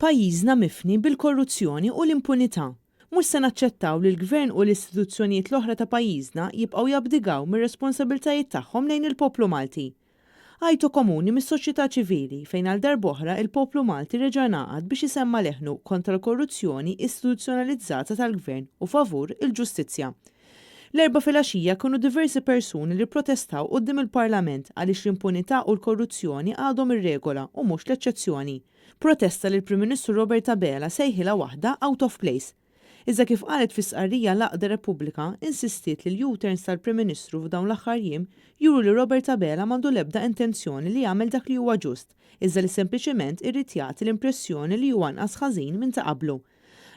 Pajjiżna mifni bil-korruzzjoni u l-impunità. Mhux se naċċettaw li l-Gvern u l-istituzzjonijiet l-oħra ta' pajjiżna jibqgħu jabdigaw mir-responsabbiltajiet tagħhom lejn il-poplu Malti. Għajtu komuni mis-soċjetà ċivili fejn għal darb'oħra il-poplu Malti reġa' ngħaqad biex isemma' leħnu kontra l-korruzzjoni istituzzjonalizzata tal-Gvern u favur il-ġustizzja. L-Erbgħa filgħaxija kienu diversi persuni li pprotestaw quddiem il-Parlament għaliex l-impunità u l-korruzzjoni għadhom ir-regola u mhux l-eċċezzjoni. Protesta li l-Prim Ministru Robert Abela sejħilha waħda out of place. Iżda kif qalet fi stqarrija l-għaqda Repubblika, insistiet li l-U-turns tal-Prim Ministru f'dawn l-aħħar jiem juru li Robert Abela m'għandu l-ebda intenzjoni li jagħmel dak li huwa ġust, iżda li sempliċiment irid jagħti l-impressjoni li huwa anqas ħażin minn ta' qablu.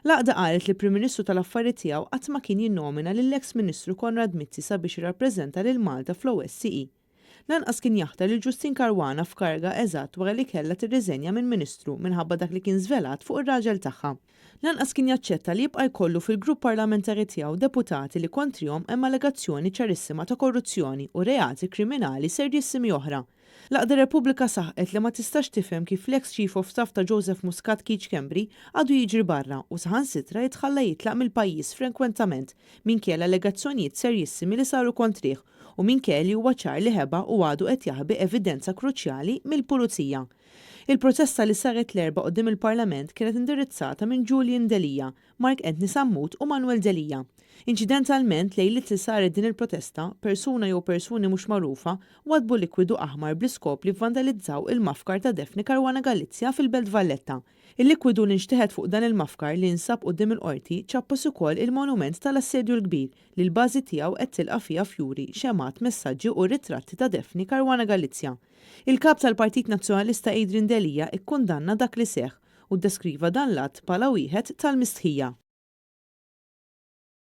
L-għaqda qalet li l-Prim Ministru tal-affari tiegħu qatt ma kien jinnomina lill-eks Ministru Konrad Mizzi sabiex jirrappreżenta lil Malta fl-OSCE. Lanqas kien jaħtar lil Justyne Caruana f'kariga eżatt wara li kellha tirriżenja minn Ministru minħabba dak li kien żvelat fuq ir-raġel tagħha. Lanqas kien jaċċetta li jibqa' jkollu fil-grupp parlamentari tiegħu deputati li kontrihom hemm allegazzjoni ċarissima ta' korruzzjoni u reati kriminali serjissimi oħra. L-għaqda Repubblika saħqet li ma tistax tifhem kif l-eks Chief of Staff ta' Joseph Muscat Keith Schembri għadu jiġri barra u saħansitra jitħalla jitlaq mill-pajjiż frenkwentament minkejja l-allegazzjonijiet serjissimi li saru kontrih u minkejja li huwa ċar li ħeba u għadu qed jaħbi evidenza kruċjali mill-Pulizija. Il-protesta li saret l-Erbgħa quddiem il-Parlament kienet indirizzata minn Julian Delia, Mark Anthony Sammut u Manuel Delia. Inċidentalment, lejliet li saret din il-protesta, persuna jew persuni mhux magħrufa waddbu likwidu aħmar bl-iskop li jivvandalizzaw il-mafkar ta' Daphne Caruana Galizia fil-Belt Valletta. Il-likwidu li nxteħet fuq dan il-mafkar li jinsab quddiem il-Qorti ċappas ukoll il-monument tal-Assedju l-Kbir li l-bażi tiegħu qed tilqa' fiha fjuri, xemgħat, messaġġi u ritratti ta' Daphne Caruana Galizia. Il-Kap tal-Partit Nazzjonalista Adrian Delia ikkundanna dak li seħħ u ddeskriva dan l-att bħala wieħed tal-mistħija.